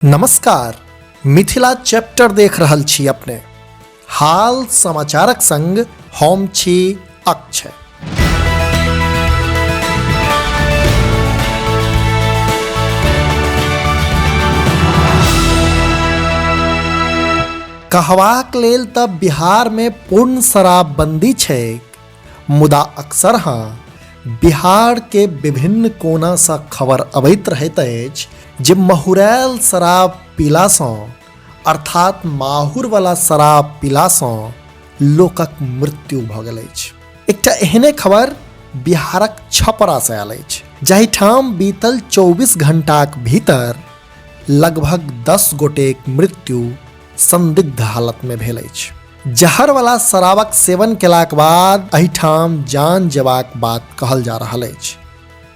नमस्कार, मिथिला चैप्टर देख रहल छी अपने। हाल समाचारक संग हम छी अक्षय। कहबाक लेल तऽ बिहारमे पूर्ण शराबबंदी छैक, मुदा अक्सर हाँ बिहार के विभिन्न कोनासँ खबर अबैत रहैत अछि जे महुरायल शराब पीलासँ, अर्थात माहुरवला शराब पीलासँ लोकक मृत्यु भऽ गेल अछि। एकटा एहने खबर बिहारक छपरासँ आयल अछि, जाहिठाम बीतल 24 घंटाक भीतर लगभग 10 गोटेक मृत्यु संदिग्ध हालतमे भेल अछि। जहरवला शराबक सेवन केलाक बाद एहिठाम जान जेबाक बात कहल जा रहल अछि।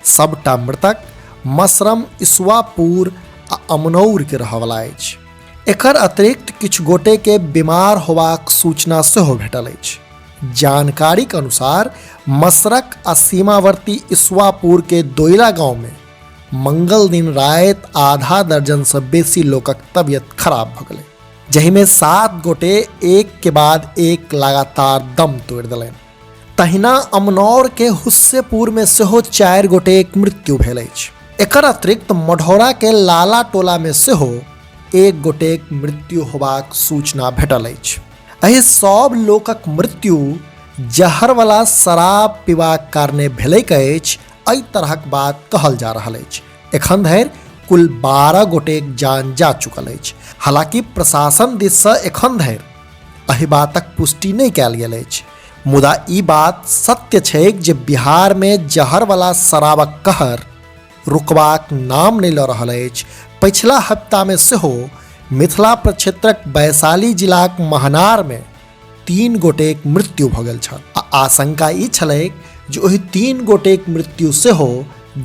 सबटा मृतक मसरम, इसुआपुर आ अमनौर के रहऽवला अछि। एकर अतिरिक्त किछु गोटे के बीमार होबाक सूचना सेहो भेटल अछि। जानकारीक अनुसार मसरक आ सीमावर्ती इसुआपुर के दोइला गांव में मंगल दिन राति आधा दर्जन से बेसी लोकक तबियत खराब भऽ गेलै, जाहिमे 7 गोटे एक के बाद एक लगातार दम तोड़ि देलनि। तहिना अमनौर के हुस्सेपुर में सेहो 4 गोटेक मृत्यु भेल अछि। एकर अतिरिक्त मढ़ौरा के लाला टोला में सेहो 1 गोटेक मृत्यु होबाक सूचना भेटल अछि। एहि सब लोकक मृत्यु जहरवला शराब पीबाक कारणे भेलैक अछि, एहि तरहक बात कहल जा रहल अछि। एखन धरि कुल 12 गोटेक जान जा चुकल अछि। हालांकि प्रशासन दिससँ एखन धरि एहि बातक पुष्टि नहि कयल गेल अछि, मुदा ई बात सत्य छैक जे बिहारमे जहरवला शराबक कहर रुकबाक नाम नहि लऽ रहल अछि। पछिला हफ्तामे सेहो मिथिला प्रक्षेत्रक वैशाली जिलाक महनारमे 3 गोटेक मृत्यु भऽ गेल छल आ आशंका ई छलैक जे ओहि 3 गोटेक मृत्यु सेहो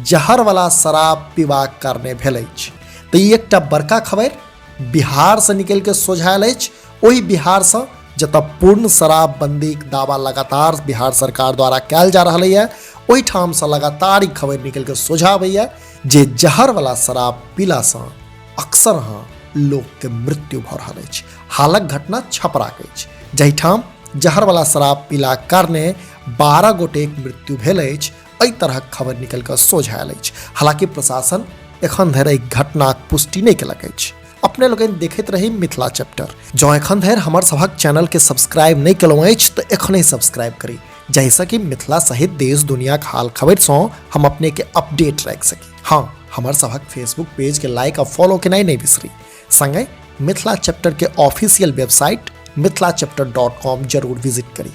जहरवला शराब पीबाक कारणे भेल अछि। तऽ ई एकटा बड़का खबरि बिहारसँ निकलि कऽ सोझायल अछि, ओहि बिहारसँ जतऽ पूर्ण शराबबंदीक दावा लगातार बिहार सरकार द्वारा कयल जा रहलैए, ओहिठामसँ लगातार ई खबरि निकलि कऽ सोझा अबैए जे जहरवला शराब पीलासँ अक्सर हाँ लोकके मृत्यु भऽ रहल अछि। हालक घटना छपराक अछि, जाहिठाम जहरवला शराब पीलाक कारणे 12 गोटेक मृत्यु भेल अछि। एहि तरहक खबर निकलि कऽ सोझा आयल अछि। हालांकि प्रशासन एखन धरि एहि घटनाक पुष्टि नहि केलक अछि। अपने लोकनि देखैत रही मिथिला चैप्टर। जँ एखन धरि हमर सभक चैनल के सब्सक्राइब नहि केलहुँ अछि तऽ एखनहि सब्सक्राइब करी, जाहिसँ कि मिथिला सहित देश दुनियाक हाल खबरिसँ हम अपने के अपडेट राखि सकी। हाँ, हमर सभक फेसबुक पेज के लाइक आ फॉलो केनाइ नहि बिसरी। संगहि मिथिला चैप्टर के ऑफिशियल वेबसाइट mithilaChapter.com जरूर विजिट करी।